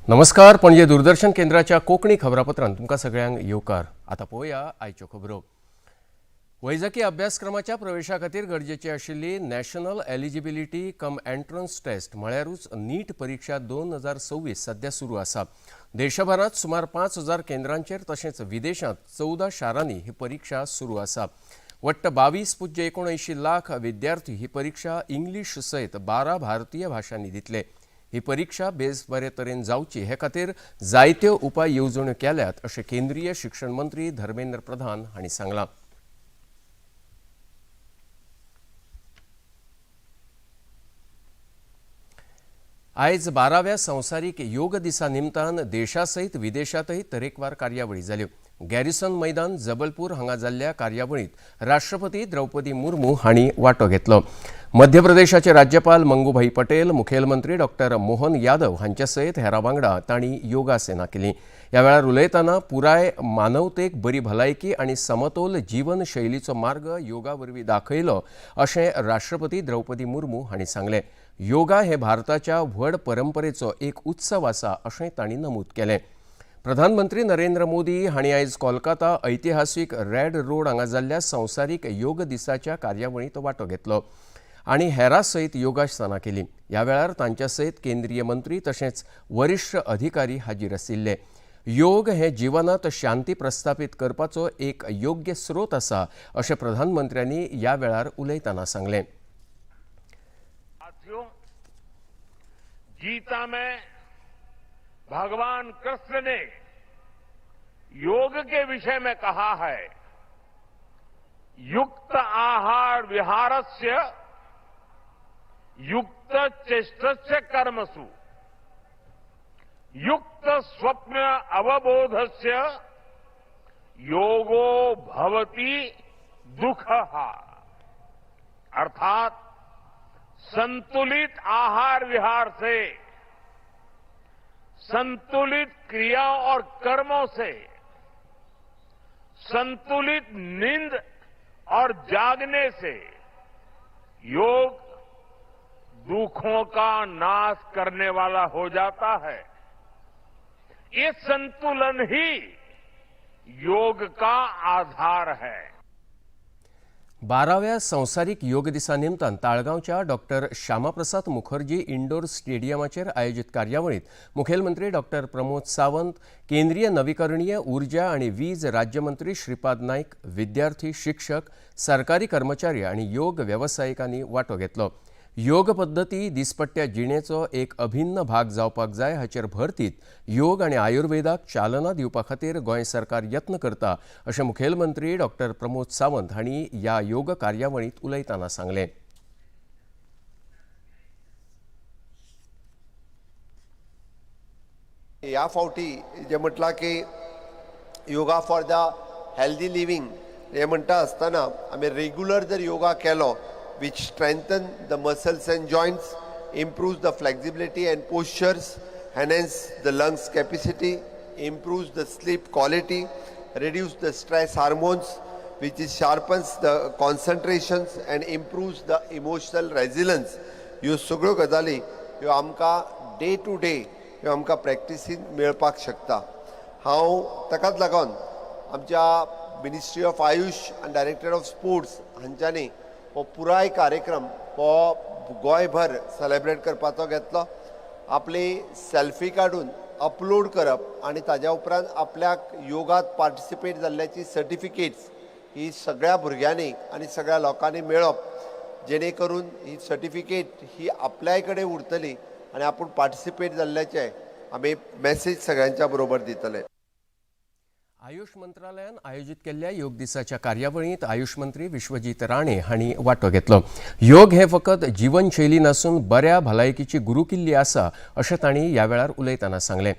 नमस्कार, पणजे दूरदर्शन केंद्राच्या कोंकणी खबरापत्रांत तुमकां सगळ्यांक येवकार. आतां पळोवया आयच्यो खबरो. वैजकी अभ्यासक्रमाच्या प्रवेशा खातीर गरजेची आशिल्ली National Eligibility cum Entrance Test म्हळ्यारूच नीट परिक्षा 2026 सध्या सुरू आसा. देशभरांत सुमार 5000 केंद्रांचेर तशेंच विदेशांत 14 शारांनी ही परिक्षा सुरू आसा. वट्ट 22.79 लाख विद्यार्थी ही परिक्षा इंग्लीश सयत 12 भारतीय भाशांनी दितले. ही परिक्षा बेस बरे तरेन जावची हे खातीर जायत्यो उपाय येवजण्यो केल्यात अशें केंद्रीय शिक्षण मंत्री धर्मेंद्र प्रधान हांणी सांगलां. आयज 12व्या संवसारीक योग दिसा निमतान देशा सयत विदेशांतय तरेकवार कार्यावळी जाल्यो. गॅरिसन मैदान, जबलपूर हांगा जाल्ल्या कार्यावळींत राष्ट्रपती द्रौपदी मुर्मू हांणी वांटो घेतलो. मध्य प्रदेशाचे राज्यपाल मंगुभाई पटेल, मुखेलमंत्री डॉक्टर मोहन यादव हांचे सयत हेरां वांगडा तांणी योगासनां केलीं. ह्या वेळार उलयतना पुराय मानवतेक बरी भलायकी आनी समतोल जीवनशैलीचो मार्ग योगा वरवीं दाखयलो अशें राष्ट्रपती द्रौपदी मुर्मू हांणी सांगलें. योगा हे भारताच्या व्हड परंपरेचो एक उत्सव आसा अशें तांणी नमूद केलें. प्रधानमंत्री नरेंद्र मोदी हांणी आयज कोलकाता ऐतिहासीक रेड रोड हांगा जाल्ल्या संवसारीक योग दिसाच्या कार्यावळींत वांटो घेतलो आनी हेरां सयत योगासनां केलीं. ह्या वेळार तांच्या सयत केंद्रीय मंत्री तशेंच वरिश्ठ अधिकारी हाजीर आशिल्ले. योग हे जिवनात शांती प्रस्थापीत करपाचो एक योग्य स्रोत आसा अशें प्रधानमंत्र्यांनी ह्या वेळार उलयतना सांगलें. साथियों, गीता में भगवान कृष्ण ने योग के विषय में कहा है, युक्त आहार विहारस्य युक्त चेष्टस्य कर्मसु युक्त स्वप्न अवबोधस्य योगो भवति दुःखहा. अर्थात संतुलित आहार विहार से, संतुलित क्रिया और कर्मों से, संतुलित नींद और जागने से योग दुखों का नाश करने वाला हो जाता है. ये संतुलन ही योग का आधार है. 12व्या संवसारीक योग दिसा निमतान ताळगांवच्या डॉक्टर श्यामाप्रसाद मुखर्जी इंडोर स्टेडियमाचेर आयोजीत कार्यावळींत मुखेलमंत्री डॉक्टर प्रमोद सावंत, केंद्रीय नविकरणीय ऊर्जा आनी वीज राज्यमंत्री श्रीपाद नायक, विद्यार्थी, शिक्षक, सरकारी कर्मचारी आनी योग वेवसायिकांनी वांटो घेतलो. योग पद्दती दिसपट्ट्या जिणेचो एक अभिन्न भाग जावपाक जाय हाचेर भर दीत योग आनी आयुर्वेदाक चालना दिवपा खातीर गोंय सरकार यत्न करता अशें मुखेलमंत्री डॉक्टर प्रमोद सावंत हांणी ह्या योग कार्यावळींत उलयतना सांगलें. ह्या फावटी जें म्हटलां की yoga for the healthy living हें म्हणटा आसतना आमी रेगुलर जर योगा केलो, which strengthen the muscles and joints, improves the flexibility and postures, enhance the lungs capacity, improves the sleep quality, reduce the stress hormones, which is sharpens the concentrations and improves the emotional resilience. ह्यो सगळ्यो गजाली ह्यो आमकां day two day ह्यो आमकां प्रॅक्टिसीन मेळपाक शकता. हांव ताकाच लागून आमच्या मिनिस्ट्री ऑफ आयुश आनी डायरेक्टर ऑफ स्पोर्ट्स हांच्यांनी हो पुराय कार्यक्रम हो गोंयभर सेलेब्रेट करपाचो घेतलो. आपली सेल्फी काडून अपलोड करप आनी ताज्या उपरांत आपल्याक योगात पार्टिसिपेट जाल्ल्याची सर्टिफिकेट्स ही सगळ्या भुरग्यांनी आनी सगळ्या लोकांनी मेळप, जेणे करून ही सर्टिफिकेट ही आपल्याय कडेन उरतली आनी आपूण पार्टिसिपेट जाल्ल्याचें आमी मॅसेज सगळ्यांच्या बरोबर दितले. आयुष मंत्रालयान आयोजीत केल्ल्या योग दिसाच्या कार्यावळींत आयुष मंत्री विश्वजीत राणे हांणी वांटो घेतलो. योग हे फकत जीवनशैली नासून बऱ्या भलायकीची गुरुकिल्ली आसा अशें तांणी ह्या वेळार उलयतना सांगलें.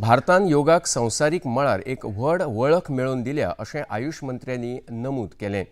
भारतान योगाक संवसारीक मळार एक व्हड वळख मेळोवन दिल्या अशें आयुष मंत्र्यांनी नमूद केलें.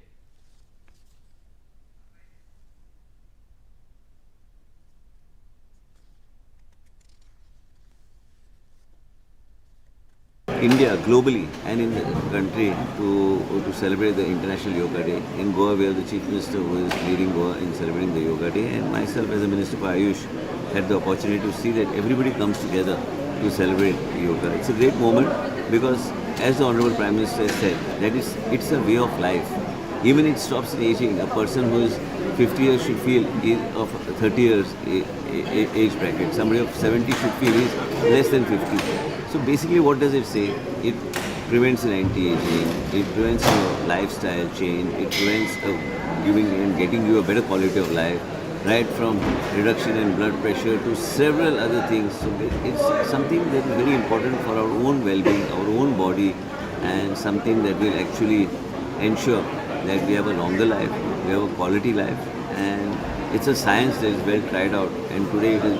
India globally and in the country to celebrate the International Yoga Day. In Goa, we have the Chief Minister who is leading Goa in celebrating the Yoga Day, and myself as a Minister for Ayush had the opportunity to see that everybody comes together. to celebrate yoga. It's a great moment because, as the Honorable Prime Minister said, that is, it's a way of life. Even it stops aging. A person who is 50 years should feel is of 30 years age bracket. Somebody of 70 should feel is less than 50. So basically, what does it say? It prevents an anti-aging, it prevents a lifestyle change, it prevents giving and getting you a better quality of life, right from reduction in blood pressure to several other things. So it's something that is very important for our own well-being, our own body, and something that will actually ensure that we have a longer life, we have a quality life, and it's a science that is well tried out, and today it is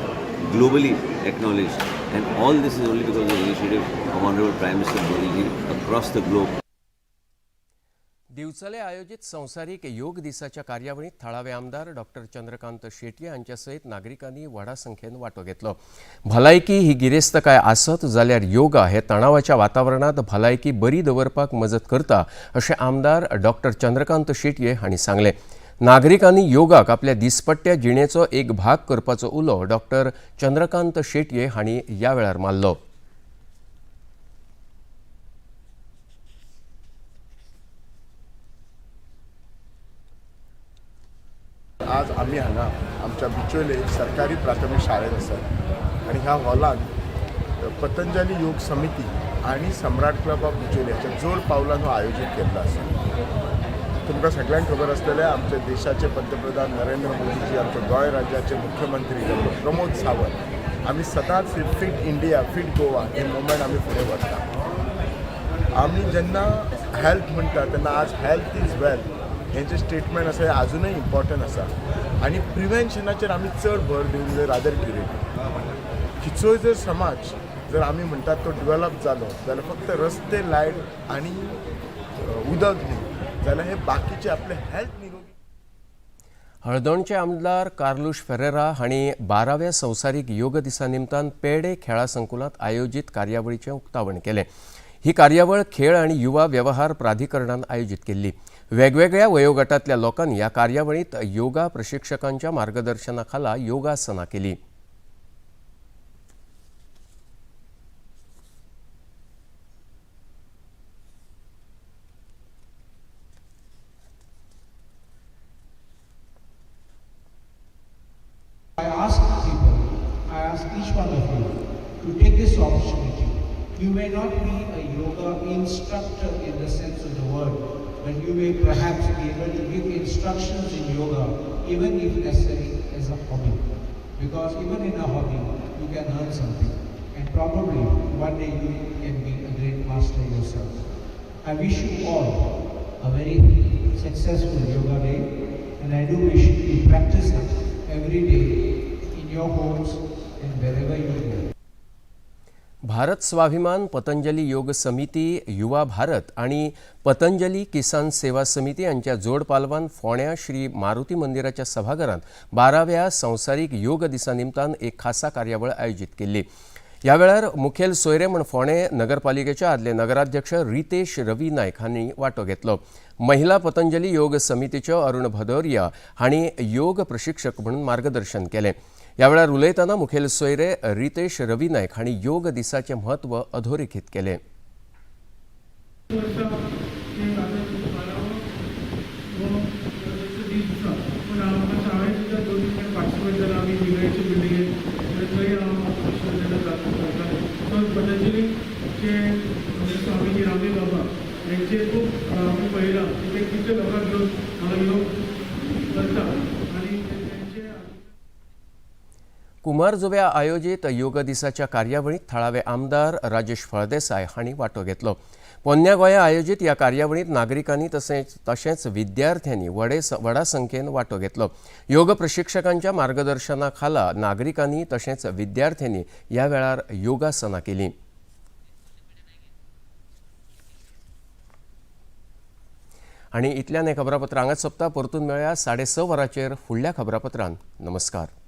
globally acknowledged. And all this is only because of the initiative of Honorable Prime Minister Modi ji across the globe. Divchale आयोजित संवसारीक योग दिसाच्या कार्यावळीत थळावे आमदार doctor Chandrakant Shetye हांच्या सयत नागरिकांनी व्हडा संख्येन वांटो घेतलो. भलायकी ही गिरेस्तकाय आसत जाल्यार योगा हे तणावाच्या वातावरणांत भलायकी बरी दवरपाक मजत करता अशें आमदार डॉक्टर चंद्रकांत शेटये हांणी सांगलें. नागरिकांनी योगाक आपल्या दिसपट्ट्या जिणेचो एक भाग करपाचो उलो डॉक्टर चंद्रकांत शेटये हांणी ह्या वेळार मारलो. आज आमी हांगा आमच्या बिचोले सरकारी प्राथमीक शाळेत आसात आनी ह्या हॉलांत पतंजली योग समिती आनी सम्राट क्लब ऑफ बिचोले हाच्या जोड पावलान हो आयोजीत केल्लो आसा. तुमकां सगळ्यांक खबर आसतलें, आमच्या देशाचे पंतप्रधान नरेंद्र मोदीजी, आमच्या गोंय राज्याचे मुख्यमंत्री डॉक्टर प्रमोद सावंत, आमी सदांच फिट इंडिया फिट गोवा हे मुवमेंट आमी फुडें व्हरता. आमी जेन्ना हेल्थ म्हणटा तेन्ना आज हेल्थ is wealth हें जें स्टेटमेंट आसा हें आजुनूय इम्पॉर्टंट आसा आनी प्रिवेन्शनाचेर आमी चड भर दिवंक जाय रादर क्युरेटीव. खंयचोय जर समाज जर आमी म्हणटात तो डेवलप जालो जाल्यार फक्त रस्ते, लायट आनी उदक न्ही, जाल्यार हे बाकीचे आपले हेल्थ निरोगी. हळदोणचे आमदार कार्लुश फेरेरा हांणी 12व्या संवसारीक योग दिसा निमतान पेडे खेळा संकुलांत आयोजीत कार्यावळीचें उक्तावण केलें. ही कार्यावळ खेळ आनी युवा व्यवहार प्राधिकरणान आयोजीत केल्ली. वेगवेगळ्या वयोगटांतल्या लोकांनी ह्या कार्यावळींत योगा प्रशिक्षकांच्या मार्गदर्शना खाला योगासनां केली. I ask people, I ask each one of you to take this opportunity. You may not be a yoga instructor in the sense of the word, but you may perhaps be able to give instructions in yoga, even if necessary as a hobby. Because even in a hobby, you can earn something. And probably one day you can be a great master yourself. I wish you all a very successful yoga day, and I do wish you practice it every day in your homes and wherever you go. Bharat Swabhiman Patanjali Yoga Samiti, Yuva Bharat आणि पतंजली किसान सेवा समिती यांच्या जोड पालवान फोंड्या श्री मारुती मंदिराच्या सभाघरांत 12व्या संवसारीक योग दिसा निमतान एक खासा कार्यावळ आयोजीत केल्ली. ह्या वेळार मुखेल सोयरे म्हूण फोंडें नगरपालिकेचे आदले नगराध्यक्ष रितेश रवी नायक हांणी वांटो घेतलो. महिला पतंजली योग समितीच्यो अरुण भदौरिया हांणी योग प्रशिक्षक म्हणून मार्गदर्शन केलें. ह्या वेळार उलयतना मुखेल सोयरे रितेश रवी नायक हांणी योग दिसाचें म्हत्व अधोरेखीत केलें. वर्सा ते बारावो हो दीस आसा, पूण हांव म्हाका शाळेंत सुद्दां दोन तीन पार्टिसिपेट जाला. आमी विनयाचे बिल्डिंगेन थंय हांव पार्टिसिपेट करतालें. सो पतंजलीचे आमचे स्वामीजी रामदेव बाबा हेंचे खूब आमी पळयलां की ते कितले लोकांक घेवन हांगा योग करता आनी तेंचे कुमारजुव्या आयोजीत योग दिसाच्या कार्यावळीत थळावे आमदार राजेश फळदेसाय हांणी वांटो घेतलो. पोन्न्या गोंया आयोजीत ह्या कार्यावळीत नागरिकांनी तशेंच विद्यार्थ्यांनी व्हडा संख्येन वांटो घेतलो. योग प्रशिक्षकांच्या मार्गदर्शना खाला नागरिकांनी तशेंच विद्यार्थ्यांनी ह्या वेळार योगासनां केलीं. आनी इतल्यान हें खबरापत्र हांगाच सोंपता. परतून मेळया 6:30 वरांचेर फुडल्या खबरापत्रान. नमस्कार.